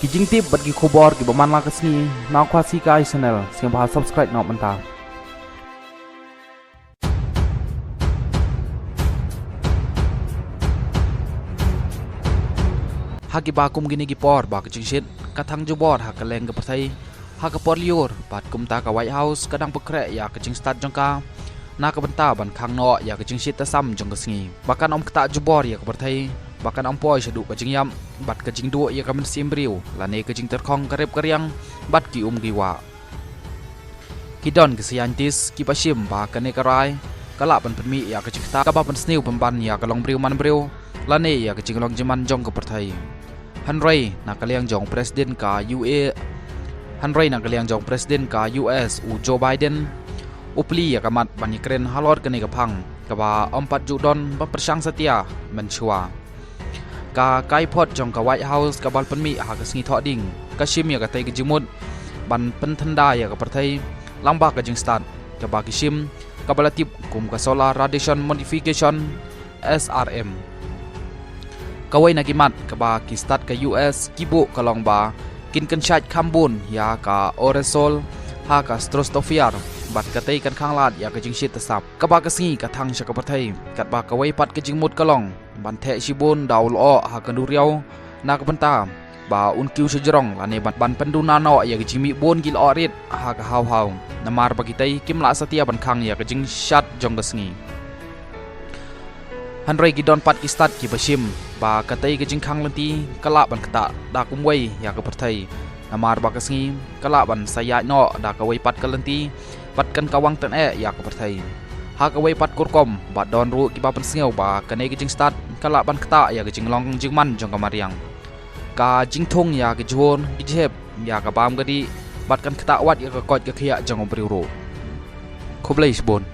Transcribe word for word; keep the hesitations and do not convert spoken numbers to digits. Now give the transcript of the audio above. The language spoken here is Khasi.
Ki jingtip bad ki khubor kiba man la ka sngi na Khasi Kai Channel, sngewbha subscribe noh mynta. Ha kiba kum kine ki por ba ka jingshit ka thang jubor ha kylleng ka pyrthei ha ka por lyiur, bad kumta ka White House ka dang pynkhreh ïa ka jingstad jong ka na ka bynta ban khang noh ïa ka jingshit tasam jong ka sngi, ba kan ym ktah jubor ïa ka pyrthei, ba kan ym poi shaduh ka jingïap bad ka jingduh ïa ka mynsiem briew, lane ka jingtyrkhong ka rep ka riang bad ki um ki wah. Ki don ki scientist kiba shim ba kane ka rai ka lah ban pynmih ïa ka jingktah kaba pynsniew pynban ïa ka longbriew manbriew, lane ïa ka jinglong jingman jong ka pyrthei. Hynrei na ka liang jong President ka U A, hynrei na ka liang jong President ka U S u Joe Biden, u plie ïa ka mat ban ïakren halor kane ka phang kaba ym pat ju don ban pyrshang satia mynshuwa. Ka kaiphod jong ka White House kaba la pynmih ha ka sngi Thohdieng ka shim ïa katei ka jingmut ban pynthynda ïa ka pyrthei lyngba ka jingstad kaba ki shim, kaba la tip kum ka Solar Radiation Modification, S R M. Kawei na ki mat kaba ki stad ka U S ki buh ka long ba kin kynshait kham bun ïa ka aerosol ha ka stratosphere, bad katei kan khang lad ïa ka jingshit tasam kaba ka sngi ka thang sha ka pyrthei, katba kawei pat ka jingmut ka long ban theh shibun da u lyoh ha ka duriaw na ka bynta ba un kiew shajrong, lane ban, ban pynduna noh ïa ka jingmih bun ki lyoh rit ha ka haw haw, namar ba kitei kim lah satia ban khang ïa ka jingshad jong ka sngi. Hynrei ki don pat ki stad kiba shim ba katei ka jingkhang lynti ka lah ban ktah da kumwei ïa ka pyrthei, namar ba ka sngi ka lah ban sa ïaid noh da kawei pat ka lynti bad kan kawang tang eh ïa ka pyrthei. Ha kawei pat ka rukom, ba don ruh kiba pynsngew ba kane ka jingstad ka lah ban ktah ïa ka jinglong jingman jong ka mariang, ka jingthung ïa ka jhur, ki jhep, ïa ka bam ka dih, bad kan ktah wat ïa ka koit ka khiah jong u briew ruh. Khublei shibun.